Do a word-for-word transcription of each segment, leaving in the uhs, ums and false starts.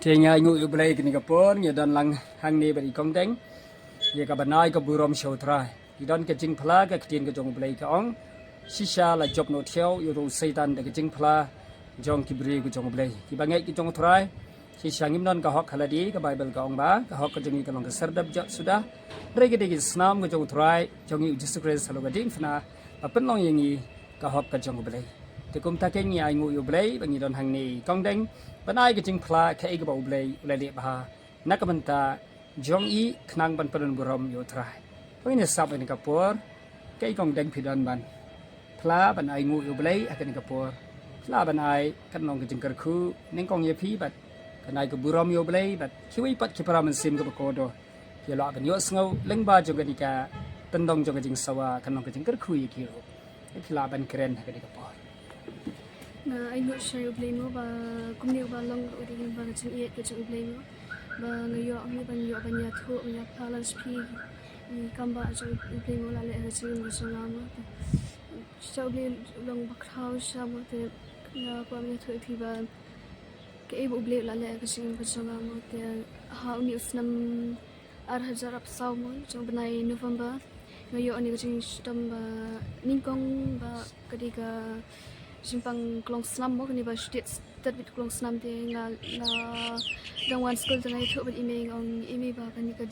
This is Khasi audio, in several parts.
Te ngi ainguh ïa U Blei kane ka por, ngi don lang hangne bad i Kong Deng. Ïa ka bnai ka burom sha U Trai. Ngi don ka jingphla, ka ktien ka jong U Blei ka ong, shisha la jop noh thiaw ïa u Soitan da ka jingphla jong ki briew ka jong U Blei. Kiba ngeit ki jong U Trai, shisha ngim don ka hok ha lade, ka Baibl ka ong ba ka hok ka jong ngi ka long ka serdep jot suda. Hynrei ka dei ka snam ka jong U Trai jong ngi U Jisu Khrist halor ka diengphna, ba pynlong ïa ngi ka hok ka jong U Blei. Te kumta kein ngi ainguh ïa U Blei ba ngi don hangne i Kong Deng ban ai ka jingphla kaei kaba U Blei u la leh bha na ka bynta jong i, khnang ban pynlong burom ïa U Trai. Pynban ïa sap ïa ka por, kaei Kong Deng phi don ban phla ban ainguh ïa U Blei ha kane ka por. Phla ban ai, kan long ka jingkyrkhu nyngkong ïa phi bad kan ai ka burom ïa U Blei bad kiwei pat ki para mynsiem kaba kordor ki lah ban ïohsngew lyngba jong kane ka tyndong jong ka jingsawa, kan long ka jingkyrkhu ïa ki ruh. Ïa phi lah ban kren ha kane ka por. Nga ainguh sha U Blei mo ba kumne ba long ruh dei ba ka jingïeit ka jong U Blei mo. Ba nga ïoh ngi ban ïoh ban ïathuh ban ïaphla lang sha phi. Ngi kam ba jong U Blei mo la leh ha ka jingim ka jong nga mo. Sha U Blei long ba khraw sha mo te nga kwah ban ïathuh ïa phi ba kaei ba U Blei u la leh ha ka jingim ka jong nga mo te ha une u snem ar hajar arphew saw mo, jong u bnai November. Nga ïoh ïa ka jingshitom ba nyngkong ba ka dei ka jingpang klong snam mo, kane ba shu tied stet beit klong snam te nga, nga dang wan skul te nga ïathuh bad i mei, nga ong i mei ba kane ka,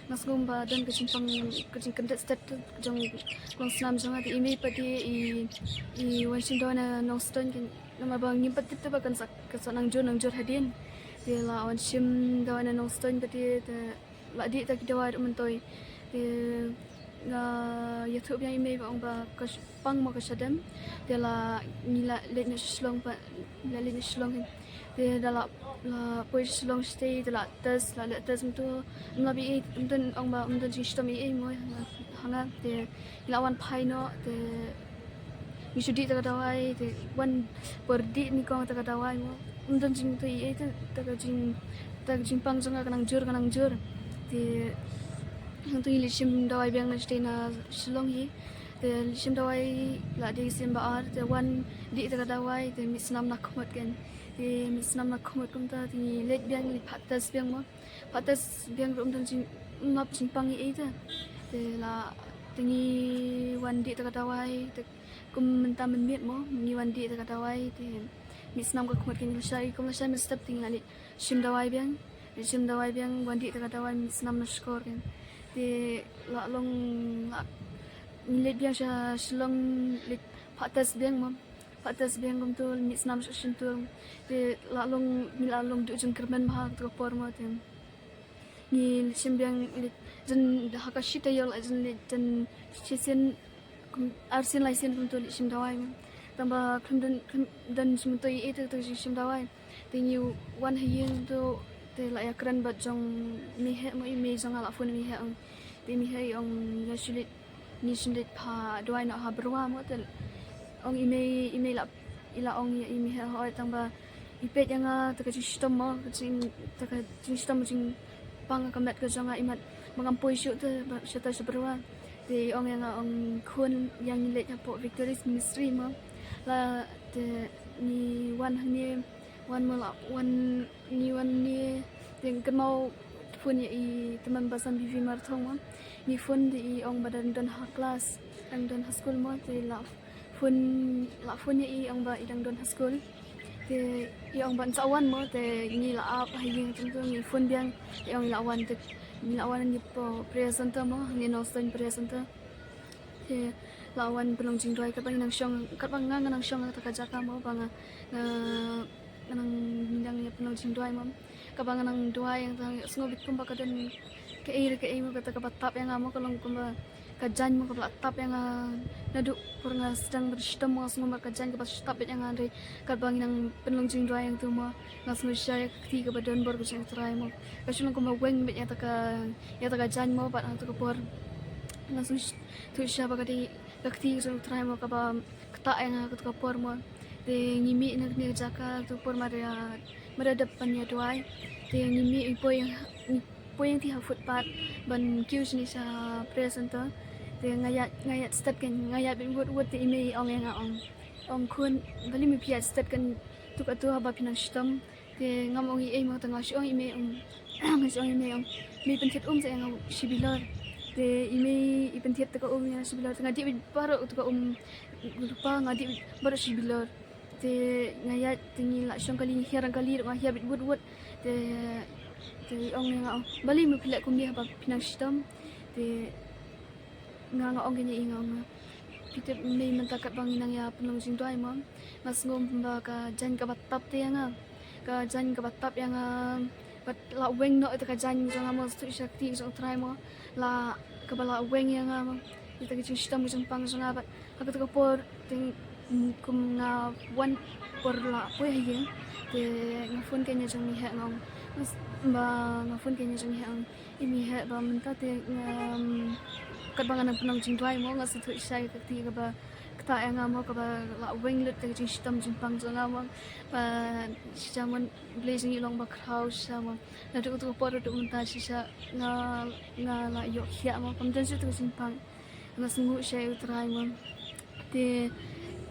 nga sngew ba don ka jingpang, ka jingkyndet stet jong klong snam jong nga, te i mei pat i, i wan shim dawai na Nongstoiñ, namar ba ngim pat tip te ba kan sa, kan sa nang jur, nang jur hadien. Te la wan shim dawai na Nongstoiñ pat i te la dih ta ki dawai ruh myntoi. Te nga ïathuh biang i mei ba ong ba ka sh-, pang mo ka shadem. Te la ngi la leit na Shillong pat, la leit na Shillong. Te da la, la poi Shillong shatei, te la test, la leh test mynta. Ym la bi ei, ym don ong ba ym don jingshitom ei ei mo ha nga. Te ngi la wan phai noh, te ngi shu dih ta ka dawai, te wan por dih nyngkong ta ka dawai mo. Ym don jingmyntoi ei ei te, ta ka jing, ta ka jingpang jong nga ka nang jur, ka nang jur. Te hangto ngi leit shim dawai biang na shatei na Shillong hi. Te leit shim dawai la dei snem ba ar, te wan dih ta ka dawai, te mih snam na khmut kein. Te mih snam na khmut kumta, te ngi leit biang, leit phah test biang mo. Phah test biang ruh ym don jing, ym ap jingpang ei ei te. Te la, te ngi wan dih ta ka dawai, te kum mynta mynmiet mo, ngi wan dih ta ka dawai, te mih snam ka khmut kein, lashai, kum lashai mynstep te ngi la leit shim dawai biang, leit shim dawai biang, wan dih ta ka dawai, mih snam na shkor kein. Te la long, la, ngi leit biang sha Shillong, leit phah test biang mo. Phah test biang kumto, mih snam sha Shillong. Te la long, ngi la long duh jingkyrmen bha ha kato ka por mo te. Ngi leit shim biang, leit jan ha ka shi taïew la jan leit jan shisien, kum arsien laisien kumto leit shim dawai mo. Tang ba khlem don, khlem don jingmyntoi ei ei te, te jingshim dawai. Te ngi wan ha ïing to, te la ïakren bad jong Miheh mo, i mei jong nga la phone Miheh ong. Te Miheh i ong ïa shu leit, ngi shu leit phah dawai noh ha Byrwa mo, te ong i mei, i mei la, i la ong ïa i Miheh hooid tang ba i peit ïa nga, ta ka jingshitom mo, ka jing, ta ka jingshitom jingpang ka met ka jong nga, imat ba ngam poi shuh te ba shata sha Byrwa. Te i ong ïa nga ong khun, ïa ngi leit hapoh Victory's Ministry mo. La te ngi wan hangne, wan mo la, wan ngi wan ne, te ngi kynmaw phone ïa i Tymmen Basan B V Marthong mo. Ngi phone te i ong ba dang don ha class, dang don ha school mo, te la phone, la phone ïa i ong ba i dang don ha school. Te i ong ba yn sa wan mo, te ngi la ap ha ïing, te ngi phone biang, te i ong i la wan, te ngi la wan ngi po prayer center mo, ngi Nongstoiñ prayer center. Te la wan pynlong jingduwai, katba ngi nang shong, katba nga nga nang shong ha kata ka jaka mo, ba nga, nga, nga nang, nang ïa pynlong jingduwai mo. Katba nga nang duwai, nga tang sngewbit kumba ka don kaei re kaei mo, kata kaba tap ïa nga mo, ka long kumba ka jaiñ mo, kaba la tap ïa nga naduh por nga sdang ban shitom mo, nga sngew ba ka jaiñ kaba tap ïa nga, hynrei katba ngi nang pynlong jingduwai hangto mo, nga sngew shisha ïa ka kti kaba don bor ka jong U Trai mo. Ka shu long kumba weng beit ïa kata ka, ïa kata ka jaiñ mo, bad hangto ka por nga sngew sh-, tip shisha ba ka dei ka kti ka jong U Trai mo kaba ktah ïa nga kato ka por mo. Te ngi mih na kane ka jaka kato ka por, mar ïa, mar ïa dep ban ïa duwai. Te ngi mih, ngi poi, ngi poi hangtei ha footpath ban kiew shane sha prayer center. Te nga ïaid, nga ïaid stet kein, nga ïaid beit wut wut, te i mei i ong ïa nga ong, ong khun, balei me phi ïaid stet kein, Tu ka tu haba phi nang shitom. Te ngam ong ei ei mo, te nga shu ong i mei um. Nga shu ong i mei um. Mei pynthied um sa ïa nga shi bilor. Te i mei i pynthied te ka um ïa nga shi bilor. Te nga dih beit baroh tu ka um. Rupa nga dih beit baroh shi bilor. Te nga ïaid te ngi la shong kali, ngi hiar kali, nga hiar beit wut wut. Te te i ong ïa nga, ong balei mo phi leh kumne haba phi nang shitom. Te nga nga ong kane ïa i, nga ong, phi tip mei mynta katba ngi nang ïa pynlong jingduwai mo, nga sngew ba ka jaiñ kaba tap te ïa nga, ka jaiñ kaba tap ïa nga. Bad la weng noh ïa ka jaiñ jong nga mo, sngewthuh sha ka kti jong U Trai mo, la kaba la weng ïa nga mo. Ïa ka jingshitom ka jingpang jong nga, bad ha kata ka por te kum nga wan por la poi ha ïing. Te nga phone kane jong Miheh, nga ong, ba nga phone kane jong Miheh, ong, i Miheh, ba mynta te nga, um, katba nga nang pynlong jingduwai mo, nga sngewthuh sha ka kti kaba ktah ïa nga mo, kaba la weng lut ka jingshitom jingpang jong nga mo. Ba shisha mo, Blei jong ngi long ba khraw shisha mo. Naduh tu ka por haduh mynta shisha nga, nga la ïoh khiah mo, kam don shuh tu ka jingpang. Nga sngewnguh sha ïa U Trai mo. Te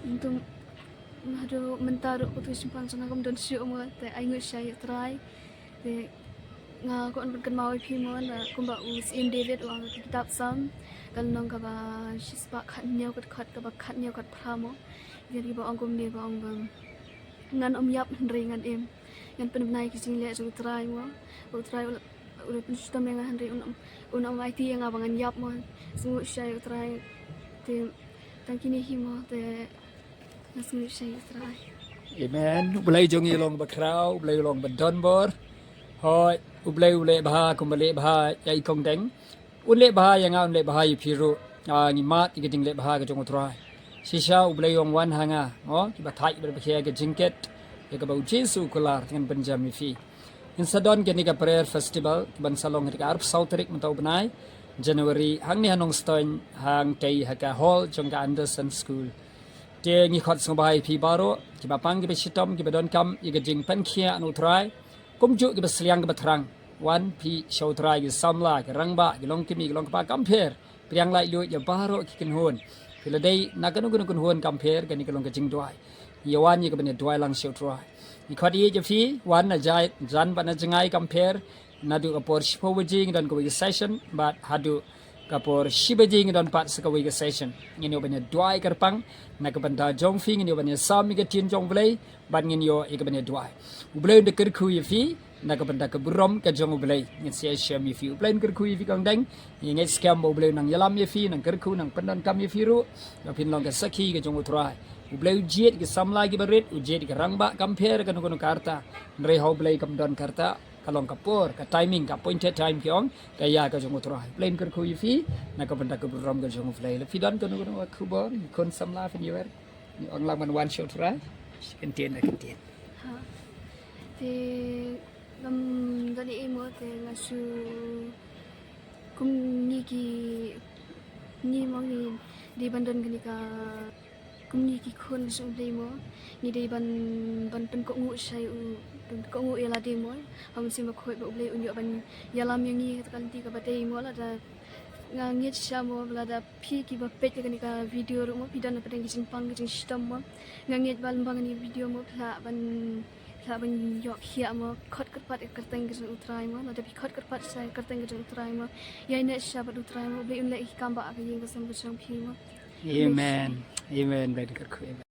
ntu nga haduh mynta ruh ka tu ka jingpang jong nga kam don shuh mo, te ai nguh sha ïa U Trai. Te nga kwah ban kynmaw ïa phi mo, na kumba u Syiem David u ong ha ka kitab Salm, ka lynnong kaba shispah khathynñiew, ka dkhot kaba khathynñiew khatphra mo. Ïa kiba ong kumne, ba ong ba ngan ym ïap hynrei ngan im. Ngan pynbna ïa ki jingleh jong U Trai mo. Ba U Trai u la, u la pynshitom ïa nga hynrei un ym, un ym aiti ïa nga ba ngan ïap mo. Sngewnguh sha ïa U Trai. Te tang kine hi mo, te nga sngewnguh sha ïa U Trai. Amen. U Blei jong ngi long ba khraw, U Blei long ba don bor. Hooid, U Blei u leh bha kumba leh bha ïa i Kong Deng. Un leh bha ïa nga, un leh bha ïa phi ruh. Ah, ngi mad ïa ka jingleh bha ka jong U Trai. Shisha U Blei u ong wan ha nga, mo, kiba thait kiba khia ka jingkit, ïa kaba U Jisu u kular, te ngan pynjem ïa phi. Ngin sa don kane ka prayer festival, kaban sa long ha ka arphew saw tarik mynta u bnai January, hangne ha Nongstoiñ, hangtei ha ka hall jong ka Anderson School. Te ngi khot sngewbha ïa phi baroh, kiba pang kiba shitom, kiba donkam ïa ka jingpynkhiah na U Trai. Kumjuh kiba sliang kiba thrang, wan phi sha U Trai, ki samla, ki rangbah, ki longkmie, ki longkpa, kam pher. Pdiang laitluid ïa baroh ki kynhun. Phi la dei na kano kano kynhun kam pher, kane ka long ka jingduwai. Ïa wan ïa kaban ïa duwai lang sha U Trai. Ngi khot ïa phi, wan na jait, jan bad na jngai kam pher. Naduh ka por shiphew baje ngi don kawei ka session, bad haduh ka por shi baje ngi don pat sa kawei ka session. Ngin ïoh ban ïa duwai kyrpang na ka bynta jong phi, ngin ïoh ban ïa sam ïa ka ktien jong U Blei, bad ngin ïoh ïa kaban ïa duwai. U Blei un da kyrkhu ïa phi na ka bynta ka burom ka jong U Blei. Ngin sa ïashem ïa phi. U Blei un kyrkhu ïa phi Kong Deng. Ngi ngeit skhem ba U Blei un nang ïalam ïa phi, nang kyrkhu, nang pyndonkam ïa phi ruh, ba phin long ka sakhi ka jong U Trai. U Blei u jied ki samla kiba rit, u jied ki rangbah kam pher kano kano ka rta. Hynrei ha U Blei kam don ka rta, ka long ka por, ka timing, ka appointed time ki ong, ka ïa ka jong U Trai. U Blei un kyrkhu ïa phi na ka bynta ka burom ka jong U Blei. La phi don kano kano ka khubor, khun samla phin ïa wer. Ngi ong lang ban wan sha U Trai. Kyntien na kyntien. Ha. Te ngam don ei ei mo, te nga shu, kum ngi ki, ngi mo ngi dei ban don kane ka, kum ngi ki khun ka jong U Blei mo, ngi dei ban, ban pynkohnguh sha U, pynkohnguh ïa lade mo ha U Mynsiem Bakhuid, ba U Blei un ïoh ban ïalam ïa ngi ha kata ka lynti kaba dei mo. Lada nga ngeit shisha mo, lada phi kiba peit ïa kane ka video ruh mo, phi don hapdeng ki jingpang ki jingshitom mo, nga ngeit ba lyngba kane ka video mo phi lah ban, phi lah ban ïoh khiah mo, khot kyrpad ïa ka kyrteng ka jong U Trai mo. Lada phi khot kyrpad sha ka kyrteng ka jong U Trai mo, ïaineh shisha bad U Trai mo, U Blei un leh ïa ki kam ba ha ka ïing ka sem ka jong phi mo. Amen. Amen. Blei un kyrkhu, amen.